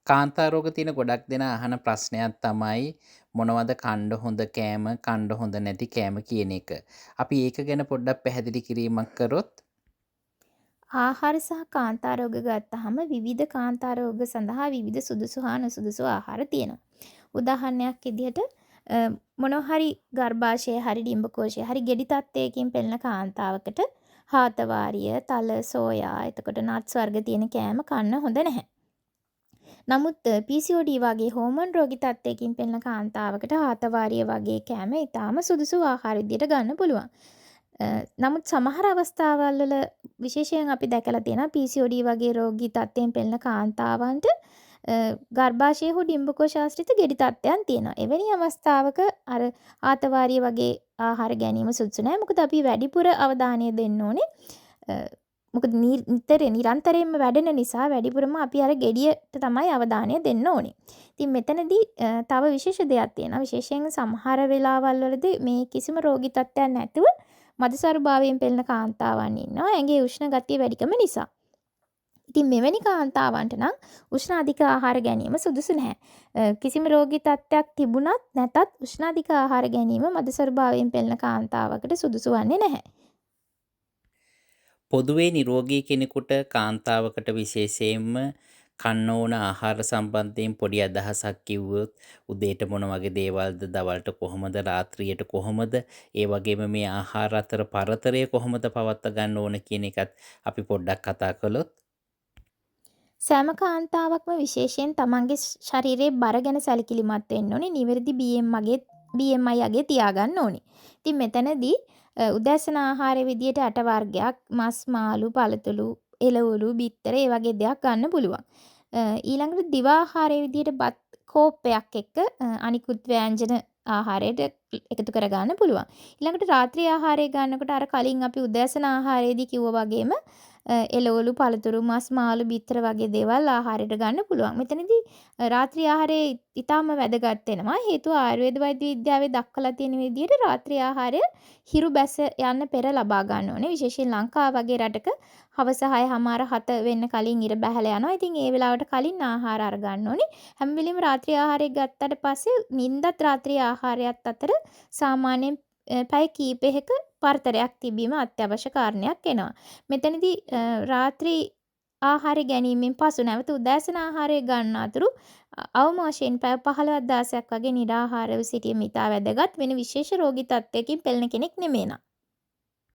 කාන්තා රෝග තියෙන ගොඩක් දෙනා අහන ප්‍රශ්නයක් තමයි මොනවද කන්න හොඳ කෑම, කන්න හොඳ නැති කෑම කියන එක. අපි ඒක ගැන පොඩ්ඩක් පැහැදිලි කිරීමක් කරොත්. ආහාර සහ කාන්තා රෝග ගත්තහම විවිධ කාන්තා රෝග සඳහා විවිධ සුදුසු හා නුසුදුසු ආහාර තියෙනවා. උදාහරණයක් විදිහට මොනවා හරි ගර්භාෂය හරි ඩිම්බකෝෂය හරි ගෙඩි තත්ත්වයකින් පෙළෙන කාන්තාවකට හාතවාරිය, තල, සෝයා, එතකොට නට්ස් වර්ග තියෙන කෑම කන්න හොඳ නැහැ. නමුත් PCOD වගේ හෝමෝන් රෝගී තත්ත්වයකින් පෙළෙන කාන්තාවකට හාතවාරිය වගේ කෑම ඉතාම සුදුසු ආහාර විදියට ගන්න පුළුවන්. නමුත් සමහර අවස්ථාවල් වල විශේෂයෙන් අපි දැකලා තියෙනවා PCOD වගේ රෝගී තත්ත්වයෙන් පෙළෙන කාන්තාවන්ට ගර්භාෂය හෝ ඩිම්බකෝෂ ආශ්‍රිත ගෙඩි තත්ත්වයන් තියෙනවා. එවැනි අවස්ථාවක අර ආතවාරිය වගේ ආහාර ගැනීම සුදුසු නෑ. මොකද අපි වැඩිපුර අවධානය දෙන්න ඕනේ, මොකද නිතර නිරන්තරයෙන්ම වැඩෙන නිසා වැඩිපුරම අපි අර ගෙඩියට තමයි අවධානය දෙන්න ඕනේ. ඉතින් මෙතනදී තව විශේෂ දෙයක් තියෙනවා. විශේෂයෙන් සමහර වෙලාවල් වලදී මේ කිසිම රෝගී තත්ත්වයක් නැතුව මදසරුභාවයෙන් පෙළෙන කාන්තාවන් ඉන්නවා, ඇඟේ උෂ්ණ ගතිය වැඩිකම නිසා. ඉතින් මෙවැනි කාන්තාවන්ට නම් උෂ්ණ අධික ආහාර ගැනීම සුදුසු නැහැ. කිසිම රෝගී තත්ත්වයක් තිබුණත් නැතත් උෂ්ණ අධික ආහාර ගැනීම මදසරුභාවයෙන් පෙළෙන කාන්තාවකට සුදුසු වන්නේ නැහැ. පොදුවේ නිරෝගී කෙනෙකුට, කාන්තාවකට විශේෂයෙන්ම කන්න ඕන ආහාර සම්බන්ධයෙන් පොඩි අදහසක් කිව්වොත්, උදේට මොන වගේ දේවල්ද, දවල්ට කොහොමද, රාත්‍රියට කොහොමද, ඒ වගේම මේ ආහාර අතර පරතරය කොහොමද පවත්වා ගන්න ඕන කියන එකත් අපි පොඩ්ඩක් කතා කළොත්. සෑම කාන්තාවක්ම විශේෂයෙන් තමන්ගේ ශරීරයේ බර ගැන සැලකිලිමත් වෙන්න ඕනේ. නිවැරදි BMI අගේ තියාගන්න ඕනේ. ඉතින් මෙතනදී උදෑසන ආහාර විදියට ඇට වර්ගයක්, මස්, මාළු, පළතුරු, එළවලු, බිත්තර ඒ වගේ දෙයක් ගන්න පුළුවන්. ඊළඟට දිවා ආහාරය විදියට බත් කෝප්පයක් එක්ක අනිකුත් ව්‍යංජන ආහාරයට එකතු කරගන්න පුළුවන්. ඊළඟට රාත්‍රී ආහාරය ගන්නකොට අර කලින් අපි උදෑසන ආහාරයේදී කිව්වා වගේම එළවලු, පළතුරු, මස්, මාළු, බිත්තර වගේ දේවල් ආහාරයට ගන්න පුළුවන්. මෙතනදී රාත්‍රී ආහාරය ඉතාම වැදගත් වෙනවා. හේතුව ආයුර්වේද වෛද්‍ය විද්‍යාවේ දක්වලා තියෙන විදිහට රාත්‍රී ආහාරය හිරු බැස යන්න පෙර ලබා ගන්න ඕනේ. විශේෂයෙන් ලංකාව වගේ රටක හවස 6:30 7 වෙන්න කලින් ඉර බැහැලා යනවා. ඉතින් ඒ වෙලාවට කලින් ආහාර අරගන්න ඕනේ. හැම වෙලෙම රාත්‍රී ආහාරය ගත්තට පස්සේ නින්දත් රාත්‍රී ආහාරයත් අතර සාමාන්‍යයෙන් පැය කීපයක පරතරයක් තිබීම අත්‍යවශ්‍ය කාරණයක් වෙනවා. මෙතනදී රාත්‍රී ආහාර ගැනීමෙන් පසු නැවත උදෑසන ආහාරය ගන්න අතුරු අවම වශයෙන් පැය 15ක් 16ක් වගේ නිරාහාරව සිටීම ඉතා වැදගත්, වෙන විශේෂ රෝගී තත්ත්වයකින් පෙළෙන කෙනෙක් නෙමෙයි නම්.